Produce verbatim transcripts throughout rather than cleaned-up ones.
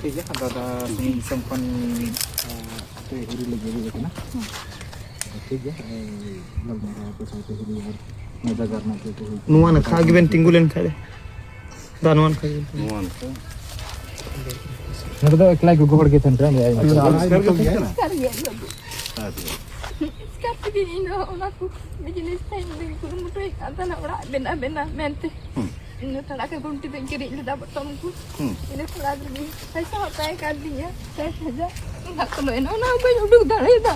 ᱴᱷᱤᱠ ᱜᱮᱭᱟ, ᱫᱟᱫᱟ ᱥᱟᱺᱜᱤᱧ ᱫᱤᱥᱚᱢ ᱠᱷᱚᱱ ᱟᱯᱮ ᱦᱤᱨᱤ ᱞᱟᱹᱜᱤᱫ ᱦᱮᱡ ᱟᱠᱟᱱᱟ᱾ ᱴᱷᱤᱠ ᱜᱮᱭᱟ, ᱜᱟᱞᱢᱟᱨᱟᱣ ᱟᱯᱮ ᱥᱟᱶᱛᱮ ᱦᱤᱨᱤ ᱟᱨ ᱱᱚᱣᱟ ᱡᱟᱭᱜᱟ ᱨᱮᱱᱟᱜ ᱪᱮᱫ ᱠᱚ ᱦᱩᱭ ᱱᱚᱣᱟ ᱱᱟᱠᱷᱟ ᱜᱮᱵᱮᱱ ᱛᱤᱸᱜᱩ ᱞᱮᱱ ᱠᱷᱟᱡ ᱫᱚ᱾ ᱫᱟ, ᱱᱚᱣᱟ ᱱᱟᱠᱷᱟ ᱜᱮᱵᱮᱱ ᱛᱤᱸᱜᱩ᱾ ᱱᱚᱣᱟ ᱱᱟᱠᱷᱟ᱾ ᱱᱚᱰᱮ ᱫᱚ ᱮᱠᱞᱟ ᱜᱚᱜᱚ ᱦᱚᱲ ᱜᱮ ᱛᱟᱦᱮᱱ ᱠᱟᱱᱟ᱾ ᱟᱪᱪᱷᱟ, ᱟᱨ ᱮᱥᱠᱟᱨ ᱜᱮ ᱛᱟᱦᱮᱸ ᱠᱟᱱᱟ? ᱮᱥᱠᱟᱨ ᱜᱮ, ᱵᱟᱹᱵᱩ᱾ ᱟᱪᱪᱷᱟ᱾ ᱮᱥᱠᱟᱨ ᱛᱮᱜᱮ ᱤᱧ ᱫᱚ ᱚᱱᱟ ᱠᱚ ᱵᱤᱡᱽᱱᱮᱥ ᱛᱮ ᱤᱧ ᱫᱚᱧ ᱠᱩᱨᱩᱢᱩᱴᱩᱭᱮᱫ ᱠᱟᱱ ᱛᱟᱦᱮᱱᱟ, ᱚᱲᱟᱜ ᱵᱮᱱᱟᱣ, ᱵᱮᱱᱟᱣ ᱢᱮᱱᱛᱮ᱾ ᱦᱩᱸ᱾ ᱤᱧ ᱫᱚ ᱛᱷᱚᱲᱟ ᱜᱟᱱ ᱜᱩᱱᱴᱤ ᱫᱚᱧ ᱠᱤᱨᱤᱧ ᱞᱮᱫᱟ, ᱵᱚᱴᱚᱢ ᱠᱚ᱾ ᱦᱩᱸ᱾ ᱤᱱᱟᱹ ᱛᱷᱚᱲᱟ ᱜᱟᱱ ᱜᱮ ᱯᱚᱭᱥᱟ ᱦᱚᱸ ᱛᱟᱦᱮᱸ ᱠᱟᱱ ᱛᱤᱧᱟ, ᱥᱟᱴ ᱦᱟᱡᱟᱨ᱾ ᱚᱱᱟ ᱠᱚᱫᱚ ᱮᱱᱟ, ᱚᱱᱟ ᱦᱚᱸ ᱵᱟᱹᱧ ᱩᱰᱩᱠ ᱫᱟᱲᱮᱭᱟᱫᱟ᱾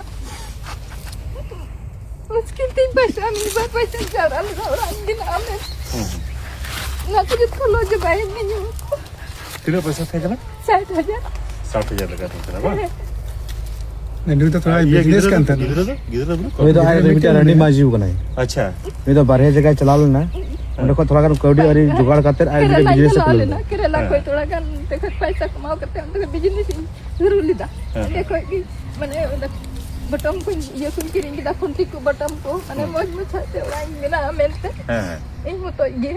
ᱢᱩᱥᱠᱤᱞ ᱛᱤᱧ ᱯᱚᱭᱥᱟ, ᱢᱤᱫ ᱵᱟᱨ ᱯᱚᱭᱥᱟᱧ ᱡᱟᱣᱨᱟ ᱞᱮᱫᱟ, ᱚᱲᱟᱜ ᱤᱧ ᱵᱮᱱᱟᱣ ᱢᱮ᱾ ᱦᱩᱸ᱾ ᱚᱱᱟ ᱛᱮᱜᱮ ᱠᱷᱚᱞᱚ ᱡᱚᱵᱟᱭᱮᱱ ᱜᱤᱧ᱾ ᱛᱤᱱᱟᱹᱜ ᱯᱚᱭᱥᱟ ᱛᱟᱦᱮᱸ ᱠᱟᱱᱟ? ᱥᱟᱴ ᱦᱟᱡᱟᱨ᱾ ᱥᱟᱴ ᱦᱟᱡᱟᱨ ᱞᱮᱠᱟ ᱛᱟᱦᱮᱸ ᱠᱟᱱᱟ, ᱵᱟᱝ? ᱦᱮᱸ᱾ ᱱᱩᱭ ᱫᱚ ᱛᱷᱚᱲᱟ ᱟᱨ ᱤᱭᱟᱹ business ᱜᱤᱫᱽᱨᱟᱹ ᱠᱟᱱ ᱫᱚ, ᱛᱟᱦᱮᱱᱟ᱾ ᱜᱤᱫᱽᱨᱟᱹ ᱫᱚ, ᱜᱤᱫᱽᱨᱟᱹ ᱫᱚ ᱵᱟᱹᱱᱩᱜ ᱠᱚᱣᱟ? ᱩᱱᱤ ᱫᱚ ᱟᱡ ᱨᱮᱱ ᱢᱤᱫᱴᱮᱱ ᱨᱟᱺᱰᱤ ᱢᱟᱹᱭ ᱡᱩ ᱠᱟᱱᱟᱭ᱾ ᱟᱪᱪᱷᱟ᱾ ᱩᱱᱤ ᱫᱚ ᱵᱟᱨᱦᱮ ᱡᱟᱭᱜᱟᱭ ᱪᱟᱞᱟᱣ ᱞᱮᱱᱟ, ᱦᱮᱸ᱾ ᱚᱸᱰᱮ ᱠᱷᱚᱱ ᱛᱷᱚᱲᱟ ᱜᱟᱱ ᱠᱟᱹᱣᱰᱤ ᱟᱹᱨᱤ ᱡᱚᱜᱟᱲ ᱠᱟᱛᱮ ᱟᱡ ᱠᱮᱨᱮᱞᱟᱧ ᱢᱤᱫᱴᱮᱱ business ᱮ ᱪᱟᱞᱟᱣ ᱠᱷᱩᱞᱟᱹᱣ ᱞᱮᱱᱟ, ᱞᱮᱫᱟ᱾ ᱠᱮᱨᱮᱞᱟ ᱦᱮᱸ᱾ ᱠᱷᱚᱱ ᱛᱷᱚᱲᱟ ᱜᱟᱱ ᱛᱮ ᱠᱷᱚᱱ ᱯᱚᱭᱥᱟ ᱠᱟᱢᱟᱣ ᱠᱟᱛᱮ ᱚᱱᱛᱮ ᱠᱷᱚᱱ business ᱤᱧ ᱥᱩᱨᱩ ᱞᱮᱫᱟ᱾ ᱦᱮᱸ᱾ ᱚᱸᱰᱮ ᱠᱷᱚᱱ ᱜᱮ ᱢᱟᱱᱮ ᱚᱸᱰᱮ ᱵᱚᱴᱚᱢ ᱠᱚᱧ, ᱤᱭᱟᱹ ᱠᱚᱧ ᱠᱤᱨᱤᱧ ᱠᱮᱫᱟ, ᱠᱷᱩᱱᱴᱤ ᱠᱚ, ᱵᱚᱴᱚᱢ ᱠᱚ, ᱢᱟᱱᱮ ᱦᱩᱸ᱾ ᱢᱚᱡᱽ ᱢᱚᱡᱽ ᱛᱮ ᱚᱲᱟᱜ ᱤᱧ ᱵᱮᱱᱟᱣᱟ ᱢᱮᱱᱛᱮ᱾ ᱦᱮᱸ, ᱦᱮᱸ᱾ ᱤᱧ ᱢᱚᱛᱚᱡ ᱜᱮ᱾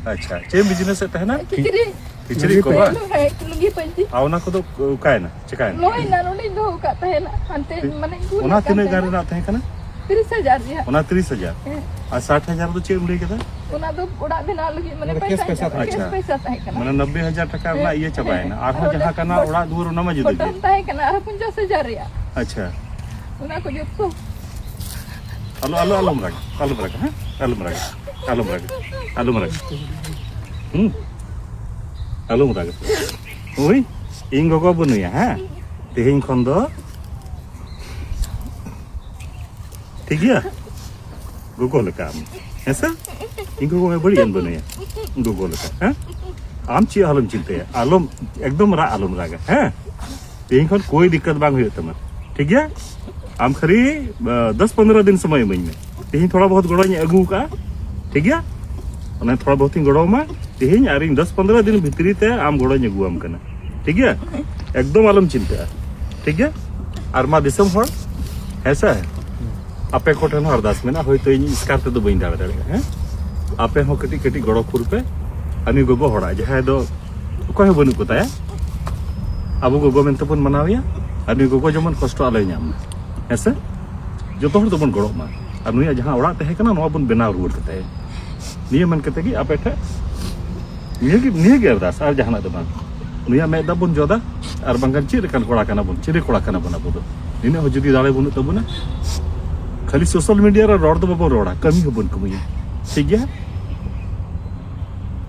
ᱟᱪᱪᱷᱟ, ᱪᱮᱫ ᱮᱢ business ᱮᱫ ᱛᱟᱦᱮᱱᱟ? ᱠᱤᱪᱨᱤᱡ᱾ ᱠᱤᱪᱨᱤᱡ ᱠᱚ ᱵᱟᱝ? ᱦᱮᱸ, ᱞᱩᱜᱤ ᱯᱟᱹᱧᱪᱤ᱾ ᱟᱨ ᱚᱱᱟ ᱠᱚᱫᱚ ᱚᱠᱟᱭᱮᱱᱟ? ᱪᱮᱠᱟᱭᱮᱱᱟ? ᱱᱚᱜᱼᱚᱭ ᱮᱱᱟ ᱱᱚᱰᱮᱧ ᱫᱚᱦᱚ ᱟᱠᱟᱫ ᱛᱟᱦᱮᱱᱟ, ᱦᱟᱱᱛᱮ ᱢᱟᱱᱮ ᱤᱧ ᱚᱱᱟ ᱠᱩᱞᱮᱫ ᱠᱟᱱ ᱛᱤᱱᱟᱹᱜ ᱜᱟᱱ ᱛᱟᱦᱮᱱᱟ᱾ ᱨᱮᱱᱟᱜ ᱛᱟᱦᱮᱸ ᱠᱟᱱᱟ? ᱛᱤᱨᱤᱥ ᱦᱟᱡᱟᱨ ᱨᱮᱭᱟᱜ᱾ ᱚᱱᱟ ᱛᱤᱨᱤᱥ ᱦᱟᱡᱟᱨ? ᱦᱮᱸ᱾ ᱟᱨ ᱥᱟᱴ ᱦᱟᱡᱟᱨ ᱫᱚ ᱪᱮᱫ ᱮᱢ ᱞᱟᱹᱭ ᱠᱮᱫᱟ? ᱚᱱᱟ ᱫᱚ ᱚᱲᱟᱜ ᱵᱮᱱᱟᱣ ᱞᱟᱹᱜᱤᱫ, ᱢᱟᱱᱮ, ᱚᱱᱟ ᱫᱚ ᱯᱚᱭᱥᱟ cash ᱯᱚᱭᱥᱟ ᱛᱟᱦᱮᱸ ᱛᱟᱦᱮᱸ ᱠᱟᱱᱟ᱾ ᱠᱟᱱᱟ᱾ ᱟᱪᱪᱷᱟ᱾ ᱠᱮᱥ ᱯᱚᱭᱥᱟ ᱛᱟᱦᱮᱸ ᱠᱟᱱᱟ᱾ ᱢᱟᱱᱮ, ᱱᱚᱵᱵᱳᱭ ᱦᱟᱡᱟᱨ ᱴᱟᱠᱟ ᱨᱮᱱᱟᱜ ᱦᱮᱸ᱾ ᱤᱭᱟᱹ ᱪᱟᱵᱟᱭᱮᱱᱟ᱾ ᱟᱨᱦᱚᱸ ᱚᱸᱰᱮ ᱡᱟᱦᱟᱸ ᱠᱟᱱᱟ ᱵᱚᱴᱚᱢ ᱚᱲᱟᱜ ᱫᱩᱣᱟᱹᱨ, ᱚᱱᱟ ᱢᱟ ᱡᱩᱫᱟᱹ ᱜᱮ᱾ ᱵᱚᱴᱚᱢ ᱛᱟᱦᱮᱸ ᱠᱟᱱᱟ ᱟᱨᱦᱚᱸ ᱯᱚᱧᱪᱟᱥ ᱦᱟᱡᱟᱨ ᱨᱮᱭᱟᱜ᱾ ᱟᱪᱪᱷᱟ᱾ ᱚᱱᱟ ᱠᱚ ᱡᱚᱛᱚ᱾ ᱟᱞᱚ, ᱟᱞᱚ, ᱟᱞᱚᱢ ᱨᱟᱜᱟ, ᱟᱞᱚᱢ ᱨᱟᱜᱟ, ᱦᱮᱸ? ᱟᱞᱚᱢ ᱨᱟᱜᱟ, ᱟᱞᱚᱢ ᱨᱟᱜᱟ, ᱟᱞᱚᱢ ᱨᱟᱜᱟ᱾ ᱦᱩᱸ? ᱟᱞᱚᱢ ᱨᱟᱜᱟ᱾ ᱳᱭ, ᱤᱧ ᱜᱚᱜᱚ ᱵᱟᱹᱱᱩᱭᱟ, ᱦᱮᱸ? ᱛᱮᱦᱮᱧ ᱠᱷᱚᱱ ᱫᱚ ᱴᱷᱤᱠ ᱜᱮᱭᱟ? ᱜᱚᱜᱚ ᱞᱮᱠᱟ ᱟᱢ, ᱦᱮᱸ ᱥᱮ? ᱤᱧ ᱜᱚᱜᱚ ᱢᱟ ᱵᱟᱹᱲᱤᱡ ᱮᱱ ᱵᱟᱹᱱᱩᱭᱟ, ᱜᱚᱜᱚ ᱞᱮᱠᱟ, ᱦᱮᱸ? ᱟᱢ ᱪᱮᱫ ᱟᱞᱚᱢ ᱪᱤᱱᱛᱟᱹᱭᱟ, ᱟᱞᱚᱢ, ᱮᱠᱫᱚᱢ ᱨᱟᱜ ᱟᱞᱚᱢ ᱨᱟᱜᱟ, ᱦᱮᱸ? ᱛᱮᱦᱮᱧ ᱠᱷᱚᱱ ᱠᱳᱭ ᱫᱤᱠᱠᱟᱛ ᱵᱟᱝ ᱦᱩᱭᱩᱜ ᱛᱟᱢᱟ, ᱴᱷᱤᱠ ᱜᱮᱭᱟ? ᱟᱢ ᱠᱷᱟᱹᱞᱤ, ᱟ, ᱫᱚᱥ ᱯᱚᱱᱨᱚ ᱫᱤᱱ ᱥᱚᱢᱚᱭ ᱤᱢᱟᱹᱧ ᱢᱮ᱾ ᱛᱮᱦᱮᱧ ᱛᱷᱚᱲᱟ ᱵᱚᱦᱩᱛ ᱜᱚᱲᱚᱧ ᱟᱹᱜᱩ ᱟᱠᱟᱫᱼᱟ, ᱴᱷᱤᱠ ᱜᱮᱭᱟ? ᱚᱱᱟ ᱛᱷᱚᱲᱟ ᱵᱚᱦᱩᱛ ᱤᱧ ᱜᱚᱲᱚ ᱟᱢᱟ᱾ ᱛᱮᱦᱮᱧ ᱟᱨ ᱤᱧ ᱫᱚᱥ ᱯᱚᱱᱨᱚ ᱫᱤᱱ ᱵᱷᱤᱛᱨᱤ ᱛᱮ ᱟᱢ ᱜᱚᱲᱚᱧ ᱟᱹᱜᱩᱣᱟᱢ ᱠᱟᱱᱟ, ᱴᱷᱤᱠ ᱜᱮᱭᱟ? ᱮᱠᱫᱚᱢ ᱟᱞᱚᱢ ᱪᱤᱱᱛᱟᱹᱜᱼᱟ, ᱴᱷᱤᱠ ᱜᱮᱭᱟ? ᱟᱨ ᱢᱟ ᱫᱤᱥᱚᱢ ᱦᱚᱲ, ᱦᱮᱸ ᱥᱮ, ᱟᱯᱮ ᱠᱚᱴᱷᱮᱱ ᱦᱚᱸ ᱟᱨᱫᱟᱥ ᱢᱮᱱᱟᱜᱼᱟ, ᱦᱳᱭᱛᱳ ᱤᱧ ᱮᱥᱠᱟᱨ ᱛᱮᱫᱚ ᱵᱟᱹᱧ ᱫᱟᱲᱮ ᱫᱟᱲᱮᱭᱟᱜᱼᱟ, ᱦᱮᱸ? ᱟᱯᱮ ᱦᱚᱸ ᱠᱟᱹᱴᱤᱡ ᱠᱟᱹᱴᱤᱡ ᱜᱚᱲᱚ ᱠᱩᱞ ᱯᱮ᱾ ᱩᱱᱤ ᱜᱚᱜᱚ ᱦᱚᱲᱟᱜ, ᱡᱟᱦᱟᱸᱭ ᱫᱚ ᱚᱠᱚᱭ ᱦᱚᱸ ᱵᱟᱹᱱᱩᱜ ᱠᱚᱛᱟᱭᱟ, ᱟᱵᱚ ᱜᱚᱜᱚ ᱢᱮᱱᱛᱮ ᱵᱚᱱ ᱢᱟᱱᱟᱣᱮᱭᱟ, ᱟᱨ ᱱᱩᱭ ᱜᱚᱜᱚ ᱡᱮᱢᱚᱱ ᱠᱚᱥᱴᱚ ᱟᱞᱚᱭ ᱧᱟᱢ ᱢᱟ᱾ ᱦᱮᱸ ᱥᱮ? ᱡᱚᱛᱚ ᱦᱚᱲ ᱫᱚᱵᱚᱱ ᱜᱚᱲᱚᱜ ᱢᱟ, ᱟᱨ ᱱᱩᱭᱟᱜ ᱡᱟᱦᱟᱸ ᱚᱲᱟᱜ ᱛᱟᱦᱮᱸ ᱠᱟᱱᱟ, ᱱᱚᱣᱟ ᱵᱚᱱ ᱵᱮᱱᱟᱣ ᱨᱩᱣᱟᱹᱲ ᱠᱟᱛᱟᱭᱟ᱾ ᱱᱤᱭᱟᱹ ᱢᱮᱱ ᱠᱟᱛᱮ ᱜᱮ ᱟᱯᱮ ᱴᱷᱮᱱ ᱱᱤᱭᱟᱹ ᱜᱮ, ᱱᱤᱭᱟᱹ ᱜᱮ ᱟᱨᱫᱟᱥ, ᱟᱨ ᱡᱟᱦᱟᱱᱟᱜ ᱫᱚ ᱵᱟᱝ᱾ ᱱᱩᱭᱟᱜ ᱢᱮᱫ ᱫᱟᱜ ᱵᱚᱱ ᱡᱚᱫᱟ, ᱟᱨ ᱵᱟᱝᱠᱷᱟᱱ ᱪᱮᱫ ᱞᱮᱠᱟᱱ ᱠᱚᱲᱟ ᱠᱟᱱᱟ ᱵᱚᱱ, ᱪᱤᱞᱤ ᱠᱚᱲᱟ ᱠᱟᱱᱟ ᱵᱚᱱ ᱟᱵᱚ ᱫᱚ? ᱱᱤᱱᱟᱹᱜ ᱦᱚᱸ ᱡᱩᱫᱤ ᱫᱟᱲᱮ ᱵᱟᱹᱱᱩᱜ ᱛᱟᱵᱚᱱᱟ, ᱠᱷᱟᱹᱞᱤ social media ᱨᱮ ᱨᱚᱲ ᱫᱚ ᱵᱟᱵᱚᱱ ᱨᱚᱲᱟ, ᱠᱟᱹᱢᱤ ᱦᱚᱸᱵᱚᱱ ᱠᱟᱹᱢᱤᱭᱟ᱾ ᱴᱷᱤᱠ ᱜᱮᱭᱟ?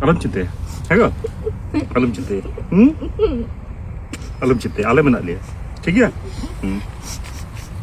ᱟᱞᱚᱢ ᱪᱤᱱᱛᱟᱹᱭᱟ, ᱦᱮᱸ ᱜᱚ? ᱟᱞᱚᱢ ᱪᱤᱱᱛᱟᱹᱭᱟ᱾ ᱦᱩᱸ? ᱟᱞᱚᱢ ᱪᱤᱱᱛᱟᱹᱭᱟ, ᱟᱞᱮ ᱢᱮᱱᱟᱜ ᱞᱮᱭᱟ᱾ ᱴᱷᱤᱠ ᱜᱮᱭᱟ? ᱦᱩᱸ᱾